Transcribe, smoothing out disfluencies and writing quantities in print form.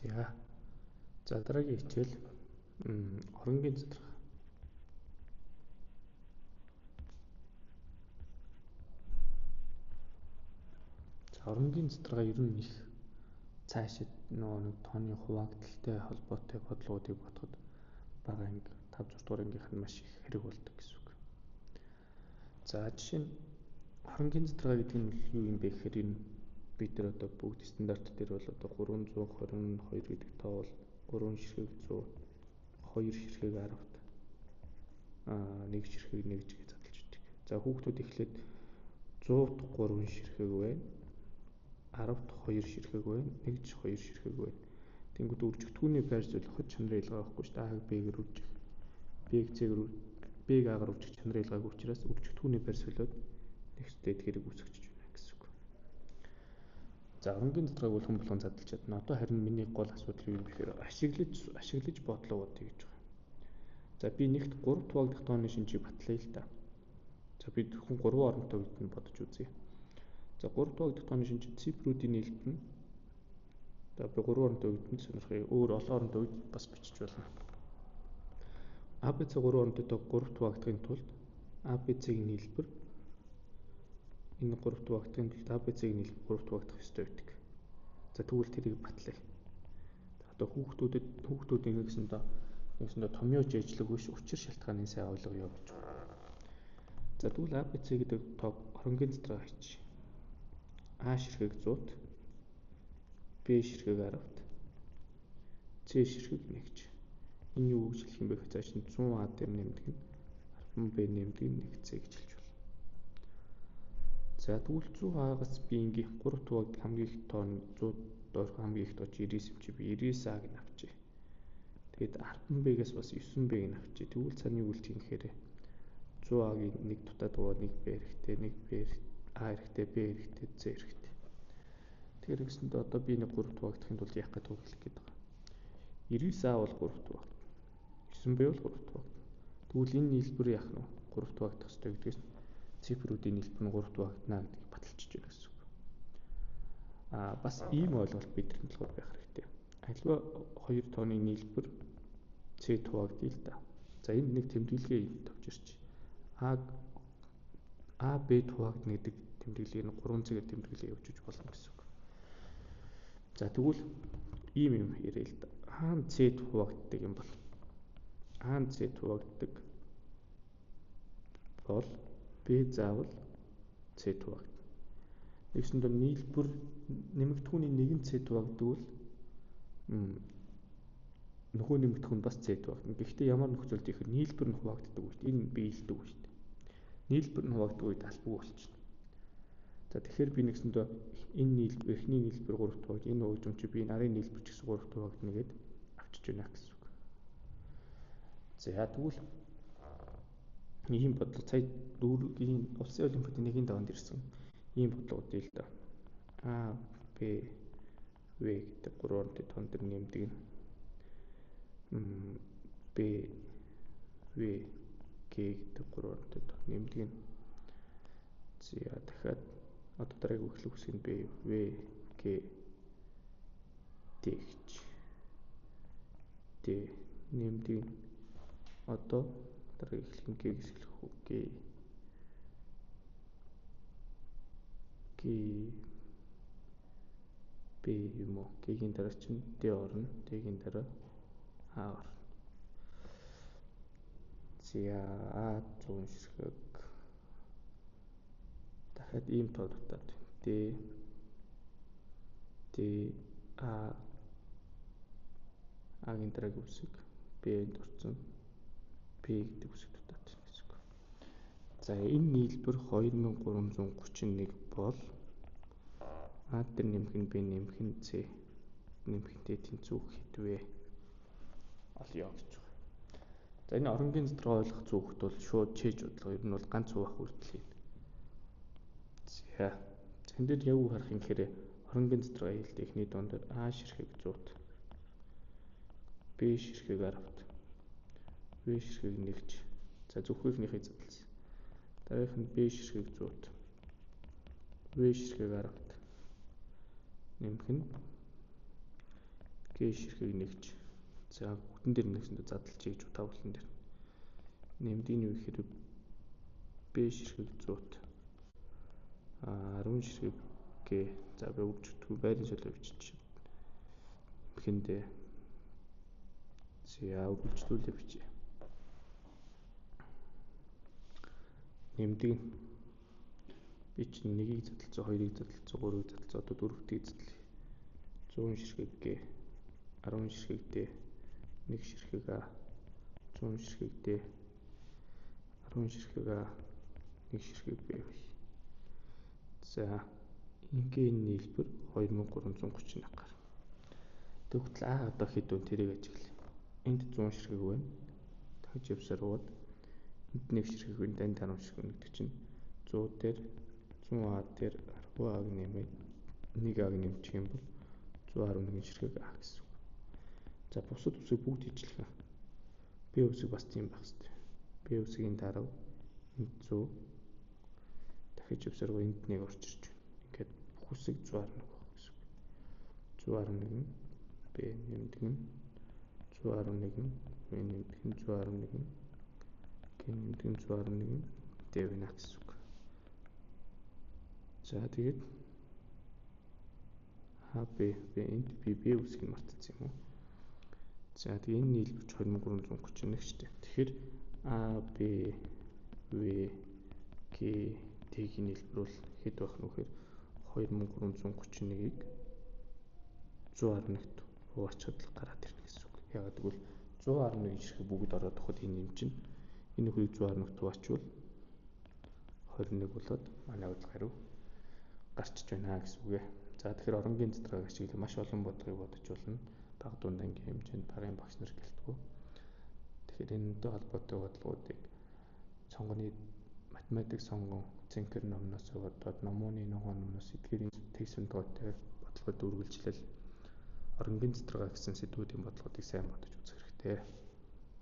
За. За дараагийн хичээл оронгийн задрах. За оронгийн задаргаа ер нь их цаашид нөгөө нэг тооны хуваагдaltaй холбоотой бодлогоодыг бодоход бага анги 5 6 дугаар ангийнх нь маш их хэрэг болдог гэсэн үг. За жишээ нь оронгийн задаргаа гэдэг нь юу юм бэ гэхээр энэ бид нар одоо бүгд стандарт дээр бол одоо 322 гэдэг тоо бол 3 ширхэг 100 2 ширхэг 10-т 1 ширхэг 1 гэж задлж өгдөг. За хүүхдүүд эхлээд 100-т 3 ширхэг байна. 10-т 2 ширхэг байна. 1-ч 2 ширхэг байна. Тэнгүүд үржигдэхүүний байр суурь чанарын ялгаа байхгүй шүү дээ. А-г Б-г үржих, Б-г С-г Б-г А-гаар үржих чанарын ялгаагүй учраас үржигдэхүүний байр суурьуд нэгстэй эдгээрийг үүсгэж байна гэсэн үг. За оронгийн задаргааг бол хүн болгон задлж чадна. Одоо харин миний гол асуудал юу юм бэхээр ашиглаж бодлого бодъё гэж байгаа. За би нэгт 3 хуваагдах тооны шинжийг батлая л да. За би зөвхөн 3 оронтой үед нь бодож үзье. За 3 хуваагдах тооны шинж цифрүүдийн нийлбэр нь за би 3 оронтой үед нь сонирхъя. Өөр олон оронтой үед бас бичиж болно. ABC 3 оронтой тоо 3 хуваагдахын тулд ABC-ийн нийлбэр энэ 3 хуваагдахын тулд ABC-ийн нийлбэр 3 хуваагдах ёстой байдаг. За тэгвэл тэрийг батлая. Одоо хүүхдүүд ингэсэндээ томьёоч ээжлэг биш учир шалтгааныг сайн ойлгоё гэж байна. За тэгвэл ABC гэдэг тоог оронгийн задаргаа хийчих. А ширхэг 100-т, Б ширхэг 10-т, С ширхэг 1-ч. Энэ юу гэж хэлэх юм бэ гэхээр цааш нь 100 А дээр нэмдэг нь 10 Б нэмдэг нь 1 С гэж хэлж байна. За тэгвэл 100 А-гаас би ингийн 3 хуваагдах хамгийн их тоо нь 100 доорх хамгийн их тоо 99 юм чи би 99 А-г нь авчээ. Тэгээд 10 Б-гээс бас 9 Б-г нь авчээ. Тэгвэл цаана юу үлдэх юм гэхээр 100 А-гийн 1 дутаад байгаа 1 Б хэрэгтэй, 1 Б А хэрэгтэй, Б хэрэгтэй, С хэрэгтэй. Тэгэхээр ингэсэндээ одоо би нэг 3 хуваагдахын тулд яах гэдэг вэ хэлэх гээд байгаа. 99 А бол 3 хуваагдана. 9 Б бол 3 хуваагдана. Тэгвэл энэ нийлбэр яах нь вэ? 3 хуваагдах ёстой гэдгээс цифрүүдийн нийлбэр нь 3 хуваагдана гэдгийг баталчихж байна гэсэн үг. Аа бас ийм ойлголт бидний толгойд байх хэрэгтэй. Альва хоёр тооны нийлбэр С хуваагдъя л да. За энд нэг тэмдэглэгээ тавьж ирч. А Б хуваагдана гэдэг тэмдэглэгийг нь 3 цэгээр тэмдэглэгээ явуулж болно гэсэн үг. За тэгвэл ийм юм яриа л да. А нь С хуваагддаг юм бол А нь С хуваагддаг бол Б заавал С хуваагдана. Нэгсэндээ нийлбэр нэмэгдэхүүний нэг нь С хуваагддаг бол нөгөө нэмэгдэхүүн бас С хуваагдана. Гэхдээ ямар нөхцөлд ихээр нийлбэр нь хуваагддаг үед энэ биелдэг үед нийлбэр нь хуваагддаг үед албагүй болчихно. За тэгэхээр би нэгсэндээ энэ нийлбэр эхний нийлбэр 3 хуваагдана. Энэ хуваагдсан чи би энэ арын нийлбэр ч гэсэн 3 хуваагдана гэд авчиж байна гэсэн үг. За тэгвэл ийм бодлого сая дүүргийн улсын олимпиадын нэгin даванд ирсэн ийм бодлого үгүй л да. А Б В гэдэг 3 оронтой тоон дээр нэмдэг нь Б В Г гэдэг 3 оронтой тоо нэмдэг нь. За дахиад одоо дараагийн эхлэх үсэг нь Б В Г Д гэж. Д нэмдэг нь одоо дараагийн эхлэх нь Г гэж эхлэх үү? Г Г Б юм уу? Г-ийн дараа чинь Д орно. Д-ийн дараа А орно. За А 100 ширхэг дахиад ийм тоо дутаад Д Д А А-гийн дараагийн үсэг Б-нд орсон П гэдэг үсэг дутаад байна гэсэн үг. За энэ нийлбэр 2331 бол А дээр нэмэх нь Б нэмэх нь С нэмэх нь Д тэнцүү хэд вэ? Олё гэж байна. За энэ оронгийн задаргаа ойлгох зүгт бол шууд чээж бодлого ер нь бол ганц хуваах үйлдэл хийнэ. За энэ дээр яг юу харах юм гэхээр оронгийн задаргаа хэлдэг эхний дуун дээр А ширхэг 100-т Б ширхэг 10-т В ширхэг 1-ч. За зөвхөн ихнийхийг задлсан. Дараагийнх нь Б ширхэг 100-т В ширхэг 10-т нэмэх нь Г ширхэг нэгж. За бүгдэн дээр нэгсэндээ задлж хийж тавлан дээр. Нэмдэг нь юу гэхээр Б ширхэг 100-т 10 ширхэг Г. За би үржигдгүй байрны солио бичиж. Нэхэндээ за үргэлжлүүлээ бичье. Нэмдэг нь би чинь 1-ийг задлцсан, 2-ыг задлцсан, 3-ыг задлцсан, одоо 4-ийг задлаа. 100 ширхэг Г, 10 ширхэг Д, 1 ширхэг А, 100 ширхэг Д, 10 ширхэг А, 1 ширхэг Б бай. За ингээ энэ нийлбэр 2331 гар. Тэгвэл А одоо хэд вэ? Тэрийг ажиглая. Энд 100 ширхэг байна. Дахиж явсаар бод. Энд 1 ширхэг байна, энд 10 ширхэг гэдэг чинь 100 дээр 100 А дээр 10 А-г нэмээд 1 А-г нэмчих юм бол 111 ширхэг А гэсэн үг. За бусад үсэг бүгд ижилхэн. Б үсэг бас тийм байх хэрэгтэй. Б үсгийн дарав энд 100 дахиж явсаар энд 1 орж ирж байна. Ингээд бүх үсэг 111 байх гэсэн үг. 111 нь Б нэмдэг нь 111 нь В нэмдэг нь 111 нь Г нэмдэг нь 111 нь Д байна гэсэн үг. За тэгээд А Б Б энд би Б үсгийг мартсан юм уу? За тэгээ энэ нийлбэрч 2331 шүү дээ. Тэгэхээр А Б В Г Д-ийн нийлбэр бол хэд байх нь вэ гэхээр 2331-ийг 111-т хуваачхад л гараад ирнэ гэсэн үг. Яагаад гэвэл 111 ширхэг бүгд ороод өгөхөд энэ юм чинь энэ нөхрийг 111-т хуваачвал 21 болоод манай бодлого хариу гарчиж байна гэсэн үг ээ. За тэгэхээр оронгийн задаргааг ашиглан маш олон бодлогыг бодож болно. Бага дунд ангийн хэмжээнд багын багш нар гэлтгүү. Тэгэхээр энэтэй холбоотой бодлогоодыг сонгоны математик сонгон цэнхэр номноос бодоод номооны ногоон номноос эдгээрийн тэгс өнтгөөтэй бодлогод үргэлжлэл оронгийн задаргаа гэсэн сэдвүүдийн бодлогоодыг сайн бодож үзэх хэрэгтэй.